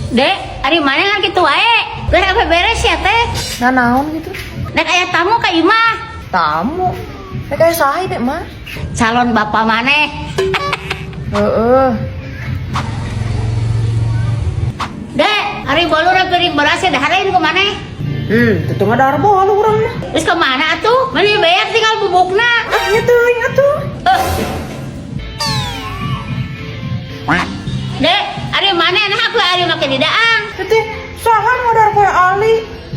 Dek, ari mana kan kitu wae? Geus apa beres ya teh? Nah, naon gitu? Rek aya tamu ka imah. Tamu. Rek aya saha dek mah? Calon bapak maneh. Heeh. Dek, ari bolu na piring beras ya dahar lain ku maneh. Teu ngadahar bolu urang mah. Geus ka mana atuh? Meuni beak tinggal bubukna. Ah, nya teuing atuh. Eh. Dek, ari maneh nah aku ari make di daang. Teteh, saha nu ngadahar kue ali?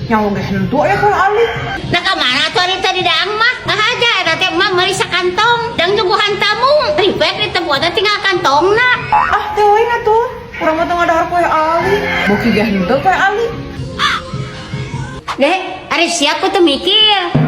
Nyawa ge henteu aya kue ali. Nah ka mana atuh ari tadi daang mah? Ngahaja eta teh mah meuli sakantong, dang nyuguhan tamu. Ribet di tempat tinggal kantongna. Ah, teuing atuh. Urang mah teu ngadahar kue ali. Boki ge henteu kue ali. Dek, ari siap teu mikir.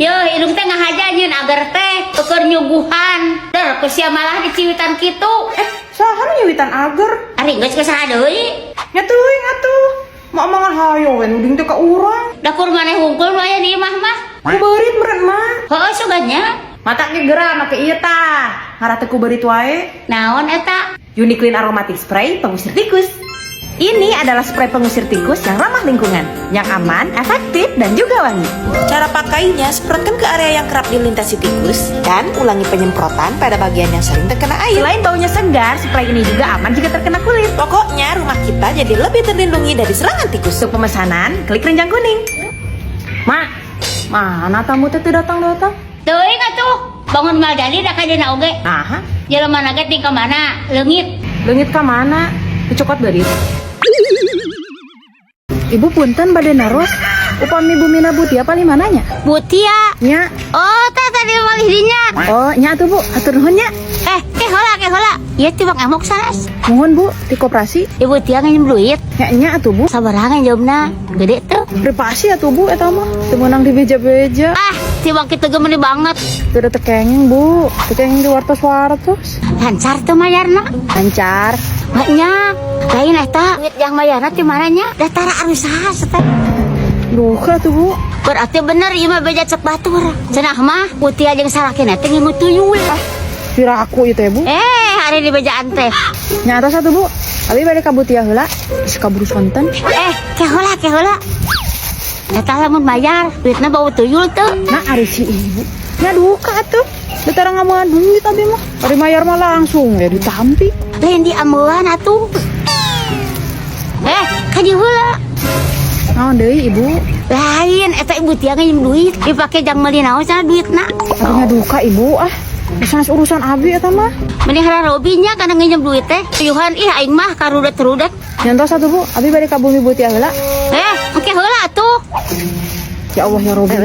Yo, indung teh ngahaja nyieun agar teh keur nyuguhan. Der, ku sia malah diciwitan kitu. Eh, saha nu nyiwitan ager? Ari geus ka saha deui? Nya teuing atuh. Mak mangan hayo we nuding teh ka urang. Dapur maneh hungkul nu aya di imah mah. Ku beurit meureun mah. Heueuh sugan nya. Mata ge geura make ieu tah. Ngarah teu ku beurit wae. Naon eta? Uniclean Aromatic Spray pengusir tikus. Ini adalah spray pengusir tikus yang ramah lingkungan, yang aman, efektif, dan juga wangi. Cara pakainya, semprotkan ke area yang kerap dilintasi tikus dan ulangi penyemprotan pada bagian yang sering terkena air. Selain baunya segar, spray ini juga aman jika terkena kulit. Pokoknya rumah kita jadi lebih terlindungi dari serangan tikus. Untuk pemesanan, klik keranjang kuning. Mak, mana tamu teh teu datang-datang? Teuing atuh. Bangun mal jadi da ka oge. Aha, Jelema ge ting ka mana? Leungit. Leungit ka mana? Dicokot beurit. Ibu, punten, bade naros. Upami bumina Butia palih mana nya? Butia. Nya. Oh, tah tadi malih dinya. Oh, nya atuh, Bu. Hatur nuhun nya. Eh, ke heula, ke heula. Ieu ti Bang Emok sanes? Muhun, Bu, di koperasi. Ibu Tia nginjem duit. Nya nya atuh, Bu. Sabaraha jawabna? Gede tuh. Privasi atuh, Bu, eta mah. Teu meunang dibeja-beja. Ah, ti Bang kitu ge meuni banget. Teu teu kenging, Bu. Teu kenging diwartos-wartos. Lancar tuh mayarna? Lancar. Banyak. Lain eta duit yang mayarna ti mana nya? Daftar arusaha teh. Duka tuh, Bu. Berarti bener ieu mah beja cek batur. Cenah mah Butia jeung salakina teh ngingu tuyul. Piraku ieu teh, Bu. Eh, ari di bejaan teh. Nya atos atuh, Bu. Abi bade ka Butia heula. Geus kaburu sonten. Eh, ke heula, ke heula. Eta lamun bayar, duitna bau tuyul tuh. Nah, ari si ibu. Nya duka atuh. Da tara ngameungan duit abi mah. Ari mayar mah langsung ya ditampi. Lain di ameuan atuh. Eh, ka dieu heula. Naon deui, Ibu? Lain, eta Ibu Tia nginjem duit. Dipake jang meuli naon cenah duitna? Abi nya duka, Ibu, ah. Sanes urusan abi eta mah. Mending robi nya kana nginjem duit teh. Tuyuhan ih aing mah karudet-rudet. Nya entos atuh, Bu. Abi bade ka bumi Butia heula. Eh, engke heula atuh. Ya Allah ya Robi.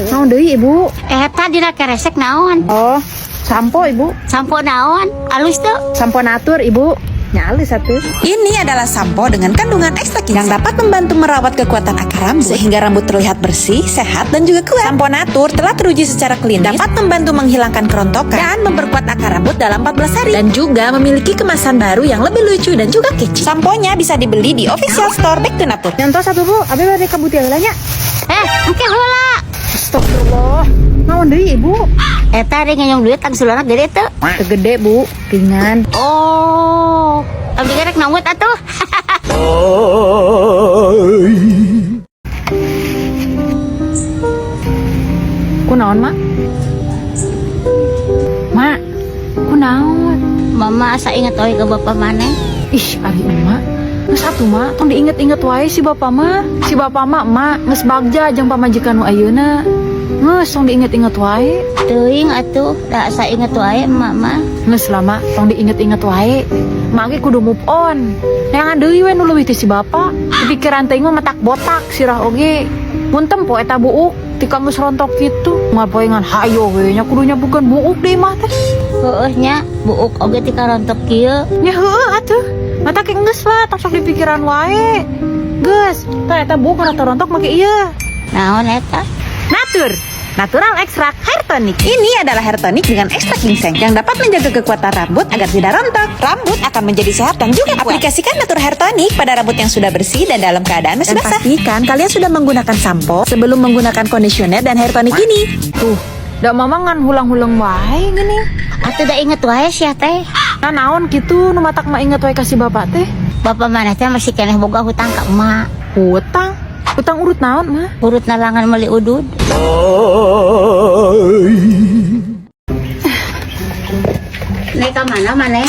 Naon deui, Ibu? Eta dina keresek naon? Oh, sampo, Ibu. Sampo naon? Alus tuh. Sampo Natur, Ibu. Nya alus atuh. Ini adalah sampo dengan kandungan ekstrak ginseng yang dapat membantu merawat kekuatan akar rambut sehingga rambut terlihat bersih, sehat, dan juga kuat. Sampo Natur telah teruji secara klinis, dapat membantu menghilangkan kerontokan dan memperkuat akar rambut dalam 14 hari. Dan juga memiliki kemasan baru yang lebih lucu dan juga kece. Samponya bisa dibeli di official store Back to Natur. Nya entos atuh, Bu. Abi bade ka Butia heula nya. Eh, engke heula. Astagfirullah. Naon deui, Ibu? Eta ari nginjem duit angsulanna gede teu? Teu gede, Bu. Ringan. Oh, abdi ge rek nambut atuh. Kunaon, Mak? Mak, kunaon? Mama asa inget oge ke bapak maneh. Ih, ari emak. Geus atuh, Mak, tong diinget-inget wae si bapak mah. Si bapak mah, Mak, geus bagja jeung pamajikan nu ayeuna. Geus tong diinget-inget wae. Teuing atuh, da asa inget wae emak mah. Geus lah, Mak, tong diinget-inget wae. Mak ge kudu move on. Neangan deui we nu leuwih ti si bapak. Pikiran teuing mah matak botak sirah oge. Mun tempo eta buuk tika geus rontok kitu. Moal poe ngan hayo we nya kudu nyabukeun buuk deui mah teh. Heueuh nya, buuk oge tika rontok kieu. Nya heueuh atuh. Matak ge geus lah, tong sok dipikiran wae. Geus, tah eta buuk kana rontok make ieu. Naon eta? Natur. Natural Extract Hair Tonic. Ini adalah hair tonic dengan ekstrak ginseng yang dapat menjaga kekuatan rambut agar tidak rontok. Rambut akan menjadi sehat dan juga kuat. Aplikasikan Natur Hair Tonic pada rambut yang sudah bersih dan dalam keadaan masih Dan basah. Pastikan kalian sudah menggunakan sampo sebelum menggunakan conditioner dan hair tonic ini. Tuh, da mama ngan hulang-huleng wae gini. Atuh da inget wae sia teh. Nah, naon gitu nu matak mah inget wae ka si bapak teh? Bapak maneh teh masih keneh boga hutang ka emak. Hutang? Hutang urut naon, Mah? Urut nalangan meuli udud. Naik ka mana maneh?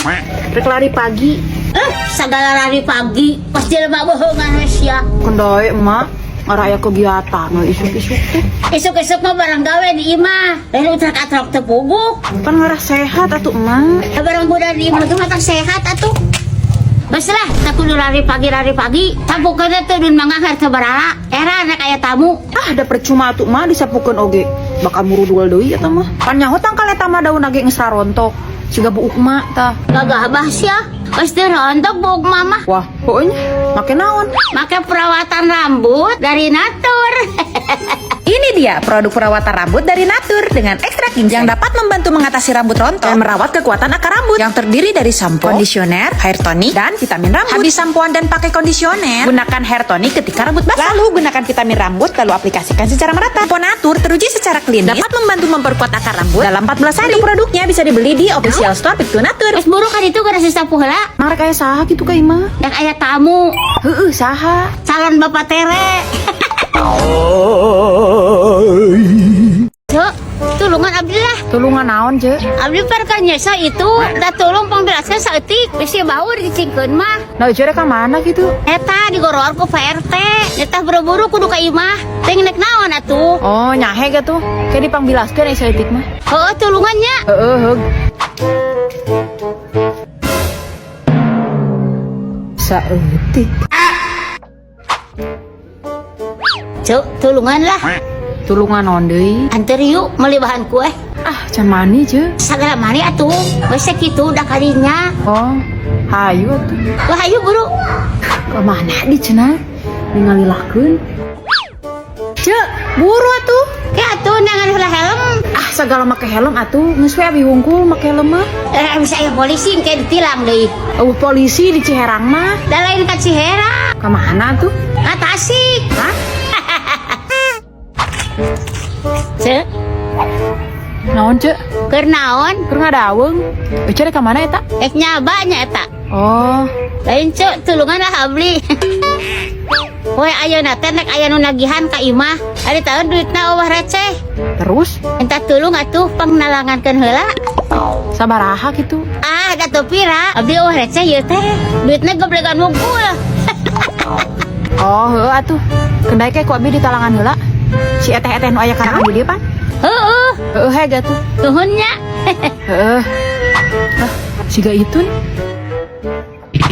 Rek lari pagi. Eh, sagala lari pagi. Pas jelema bohongan we sia. Kendae, Emak. Ngarah aya kegiatan we isuk-isuk teh. Isuk-isuk mah barang gawe di imah. Lain utrak-atrok teu puguh. Kan ngarah sehat atuh, Emak. Da barang budak di imah tuh matang sehat atuh. Geus lah, tak kudu lari pagi lari pagi. Sapukeun teh dun mangga teu barala. Era rek aya tamu. Ah, da percuma atuh mah disapukeun oge. Bakal murudul deui eta mah. Pan nyaho tangkal eta mah daun ge geus rarontok. Siga buuk mak tah. Gagah bah sia. Geus teu rontok buuk mama. Wah, pokoknya make naon? Make perawatan rambut dari Natur. Ini dia produk perawatan rambut dari Natur dengan ekstrak ginseng yang dapat membantu mengatasi rambut rontok dan merawat kekuatan akar rambut yang terdiri dari sampo, kondisioner, hair tonic, dan vitamin rambut. Habis sampoan dan pakai kondisioner, gunakan hair tonic ketika rambut basah. Lalu gunakan vitamin rambut lalu aplikasikan secara merata. Sampo Natur teruji secara klinis dapat membantu memperkuat akar rambut dalam 14 hari. Untuk produknya bisa dibeli di official store Piktu Natur. Geus buru kan itu gara sapu heula. Mah rek aya saha kitu ka imah? Dan aya tamu, Heueuh, saha? Calon bapak tere. Cek, tulungan abdi lah. Tulungan naon, Cek? Abdi perkara nyesa itu, da tulung pangbelaskeun saeutik, bisi bau dicicingkeun mah. Nah, Ece rek ka mana gitu? Eta digoror ku Pak RT. Eta buru-buru kudu ka imah. Teh nek naon atuh? Oh, nyahe ge tuh. Kayak dipangbilaskeun aya saeutik mah. Heueuh, tulungannya. Heeh, heug. Saeutik. Cek, tulungan lah. Tulungan naon deui? Anter yuk meuli bahan kue. Ah, can mani, Cek. Sagala mani atuh. Geus sakitu udah kalinya. Oh, hayu atuh. Wah, ayo buru. Ke mana di cenah? Ningalilakeun. Cek, buru atuh. Ke atuh nangan heula helm. Ah, sagala make helm atuh. Geus we abi wungkul make helm mah. Eh, bisa aya polisi engke ditilang deui. Eueuh polisi di Ciherang mah. Da lain ka Ciherang. Ka mana tuh? Ka Tasik. Hah? Cek, Naon, Cek? keur naon? Keur ngadaweung. Ece rek ka mana eta? Rek nyaba nya eta. Oh, Lain cek, tulungan lah abdi. Woi ayeuna teh nek aya nu nagihan ka imah. Ari taun duitna eueuh receh. Terus Entah tulung atuh pangnalangankeun heula. Sabaraha gitu? Ah, da teu pira. Abdi eueuh receh ieu teh. Duitna goblegan wungkul. Oh, heueuh atuh. Kendai ke ku abi ditalangan heula. Si eteh-eteh nu aya karangan di dieu pan? Heueuh, Heueuh heg atuh. nuhun nya. Heueuh. Ah, siga itun.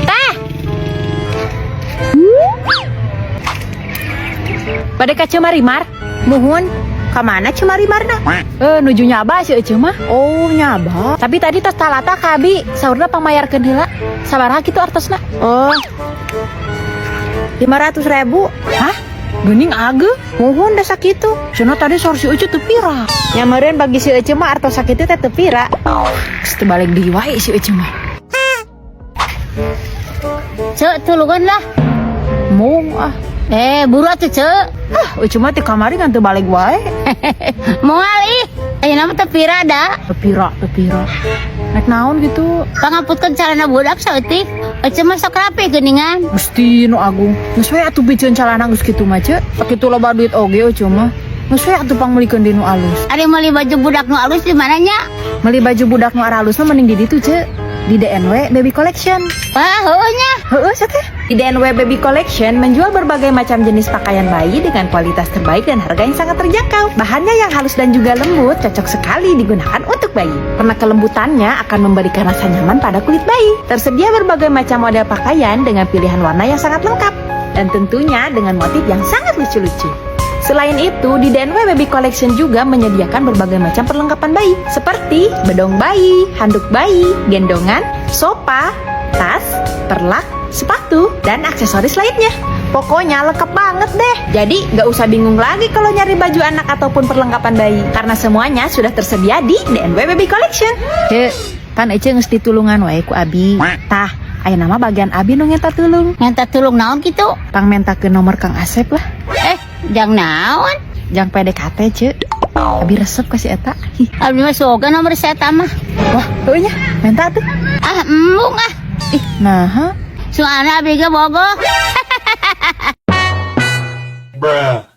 Tah, Bade ka Cemarimar. Muhun, ka mana Cemarimarna? Eh, nuju nyaba si Ece mah. Oh, nyaba. Tapi tadi tos talata ka abi, saurna pangmayarkeun heula. Sabaraha kitu artosna? Oh, 500 ribu. Hah? Geuning ageuh. Muhun da sakitu. Cenah tadi saur si Ece teu pira. Nya meureun bagi si Ece mah artos sakitu teh teu pira. Geus teu balik deui wae si Ece mah. Cek tulungan lah. Mung ah. Eh, buru atuh cek. Ah, Ece mah ti kamari ngan teu balik wae. Moal ih. Ayeuna mah teu pira da. Teu pira, teu pira. Nek naon gitu? Pangaputkeun calana budak saeutik. Ece mah sok rapi geuningan. Gusti nu agung. Geus we atuh piceun calana geus kitu mah, Ceu. Sakitu loba duit oge Ece mah. Geus we atuh pangmeulikeun deui nu alus. Ari meuli baju budak nu alus di mana nya? Meuli baju budak nu aralus mah mending di ditu, Ceu. Di DNW Baby Collection. Wah, heueuh nya. Heueuh, teh. Di DNW Baby Collection menjual berbagai macam jenis pakaian bayi dengan kualitas terbaik dan harga yang sangat terjangkau. Bahannya yang halus dan juga lembut, cocok sekali digunakan untuk bayi. Karena kelembutannya akan memberikan rasa nyaman pada kulit bayi. Tersedia berbagai macam model pakaian dengan pilihan warna yang sangat lengkap. Dan tentunya dengan motif yang sangat lucu-lucu. Selain itu, di DNW Baby Collection juga menyediakan berbagai macam perlengkapan bayi, seperti bedong bayi, handuk bayi, gendongan, sofa, tas, perlak, sepatu, dan aksesoris lainnya. Pokoknya lengkap banget deh. Jadi gak usah bingung lagi kalau nyari baju anak ataupun perlengkapan bayi, karena semuanya sudah tersedia di DNW Baby Collection. Ceu, pan Ece geus ditulungan wae ku abi. Tah, ayeuna mah bagian abi nu ngenta tulung. Ngenta tulung naon kitu? Pangmentakeun nomor Kang Asep lah. Eh, jang naon? Jang PDKT, Ceu. Abi resep ka si eta. Hi. Abdi mah soga nomor saya mah. Wah, heueuh nya, menta tuh. Ah, embung ah. Ih, naha. Soalnya abi ge bogoh. Bruh.